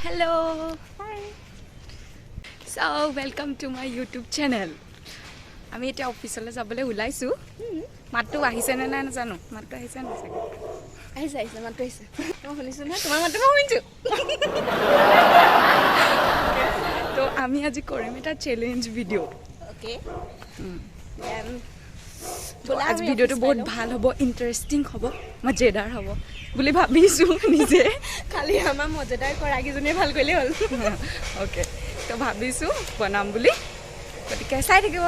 Hello, so welcome to my YouTube channel. আমি এতিয়া অফিচলৈ যাবলৈ ওলাইছোঁ। মাতটো আহিছেনে নাই নাজানো। মাতটো আহিছে নাই চাগে? আহিছে, আহিছে, মাতটো আহিছে। মই শুনিছোঁ নহয়, তোমাৰ মাতটো মই শুনিছোঁ। তো আমি আজি কৰিম এটা চেলেঞ্জ ভিডিঅ'। অ'কে। আজি ভিডিঅ'টো বহুত ভাল হ'ব, ইণ্টাৰেষ্টিং হ'ব, মজেদাৰ হ'ব বুলি ভাবিছোঁ নিজে। খালি আমাৰ মজেদাৰ কৰাকেইজনীয়ে ভাল কৰিলেই হ'ল। অ'কে, তো ভাবিছোঁ বনাম বুলি, গতিকে চাই থাকিব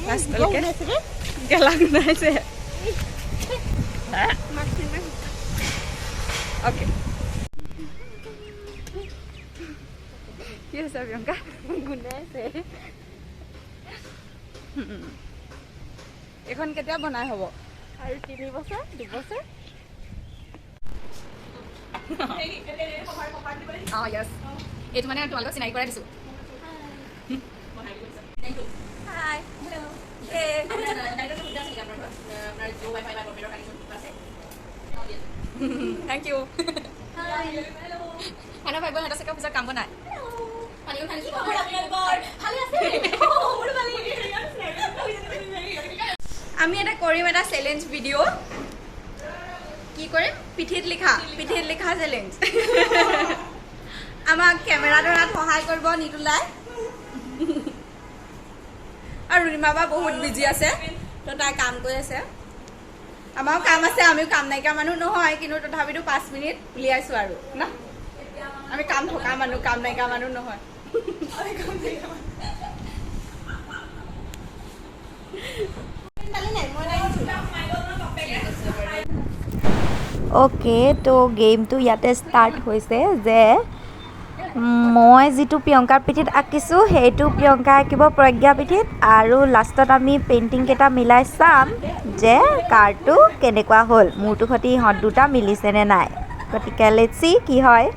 লাষ্টলৈকে। গেলা গোন্ধাইছে। অ'কে, কি হৈছে প্ৰিয়ংকা? গোন্ধাইছে। এইখন কেতিয়া বনাই হ'ব? আৰু 3 বছৰ, 2 বছৰ। অঁ, য়েছ, এইটো মানে তোমালোকক চিনাকি কৰাই দিছোঁ। হাই। Thank U. মানে ভাবিব সিহঁতৰ চাগে অফিচত কাম বনাই। আমি এটা কৰিম এটা চেলেঞ্জ ভিডিঅ'। কি কৰিম? পিঠিত লিখা, পিঠিত লিখা চেলেঞ্জ। আমাক কেমেৰা ধৰাত সহায় কৰিব নিতুলাই আৰু ৰুণিমা বা বহুত বিজি আছে, তো তাই কাম কৰি আছে। আমাৰো কাম আছে, আমিও কাম নাইকিয়া মানুহ নহয়, কিন্তু তথাপিতো 5 মিনিট উলিয়াইছোঁ আৰু ন। আমি কাম থকা মানুহ, কাম নাইকিয়া মানুহ নহয়। অ'কে, তো গেমটো ইয়াতে ষ্টাৰ্ট হৈছে যে মই যিটো প্ৰিয়ংকাৰ পিঠিত আঁকিছোঁ, সেইটো প্ৰিয়ংকা আঁকিব প্ৰজ্ঞা পিঠিত আৰু লাষ্টত আমি পেইণ্টিংকেইটা মিলাই চাম যে কাৰটো কেনেকুৱা হ'ল, মোৰটোৰ সৈতে ইহঁত দুটা মিলিছেনে নাই। গতিকে let's C কি হয়।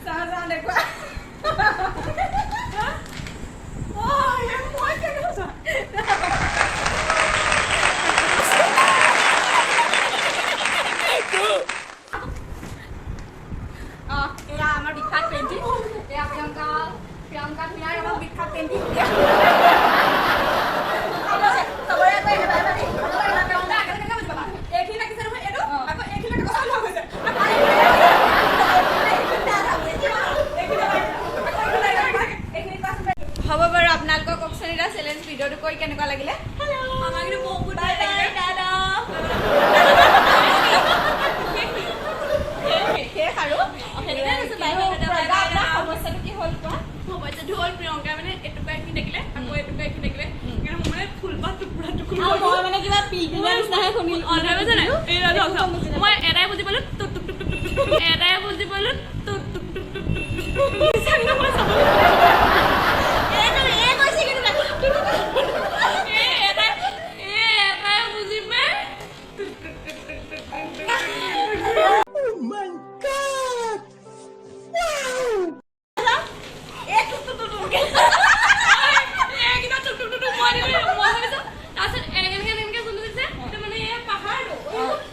চাহ চাহ দেখুৱা। অঁ, এয়া আমাৰ বিখ্যাত পেইণ্টিং। এয়া প্ৰিয়ংকা, প্ৰিয়ংকা ভূঞাৰ আমাৰ বিখ্যাত পেইণ্টিং। চবৰে আকৌ একেবাৰে এইখিনি লাগিছে নহয়, এইটো আকৌ এইখিনি কথা লোৱা গৈছে। হ'ব বাৰু, আপোনালোকক কওকচোন এতিয়া চেলেঞ্জ ভিডিঅ'টো কৰি কেনেকুৱা লাগিলে? আমাক কিন্তু বহুত ভাল লাগিলে। টাটা। শেষ আৰু। আপোনাৰ সমস্যাটো কি হ'ল কোৱা। সমস্যাটো হ'ল প্ৰিয়ংকা মানে এটুকুৰা এইখিনি দেখিলে, আকৌ এটুকুৰা এইখিনি দেখিলে, সেইকাৰণে মোৰ মানে ফুলপাত টুকুৰা টুকুৰ। মই মানে কিবা পিলপিলৰ নিচিনাহে শুনিলো। অ, তাৰপিছত নাই, এই ৰহ, ৰহ, ৰহ। মই এটাই বুজি পালো, টুক টুক টুক টুক টুক টুক। এটাই বুজি পালো, টুক টুক টুক টুক টুক টুক টুক। চাগে মই চাবলৈ এই এটাই, এই এটাই বুজি পাই টুক টুক টুক টুক টুক টুক টুক। এইকেইটা টুক টুক টুক টুক মই দিলো, মই ভাবিছো, তাৰপিছত এনেকে এনেকে এনেকে যোনটো দিছে, সেইটো মানে এই পাহাৰটো,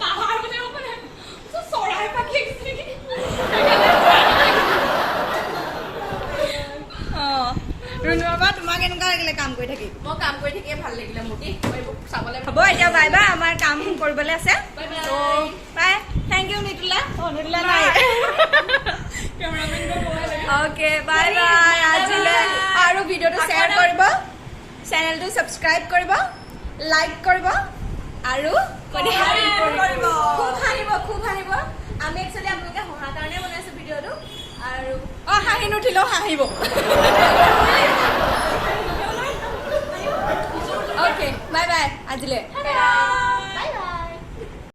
পাহাৰ বুলি ক'ব নাই, চৰাই পাখি আহিছে নেকি। অঁ, ৰুণু বাবা, তোমাৰ কেনেকুৱা লাগিলে কাম কৰি থাকি? মই কাম কৰি থাকিয়ে ভাল লাগিলে মোৰ দেই। মই এইবোৰ চাবলৈ হ'ব, এতিয়া বাই বাই, আমাৰ কাম কৰিবলৈ আছে। Bye. Bye, thank U Nitula. অঁ, নিতুলা নাই। অ'কে, বাই বাই আজিলৈ। আৰু ভিডিঅ'টো শ্বেয়াৰ কৰিব, চেনেলটো ছাবস্ক্ৰাইব কৰিব, লাইক কৰিব আৰু কৰিব। খুব হাঁহিব, খুব হাঁহিব। আমি একচুৱেলি আপোনালোকে হঁহাৰ হাঁহি নুঠিলেও হাঁহিব। অ'কে, বাই বাই আজিলৈ। টাটা।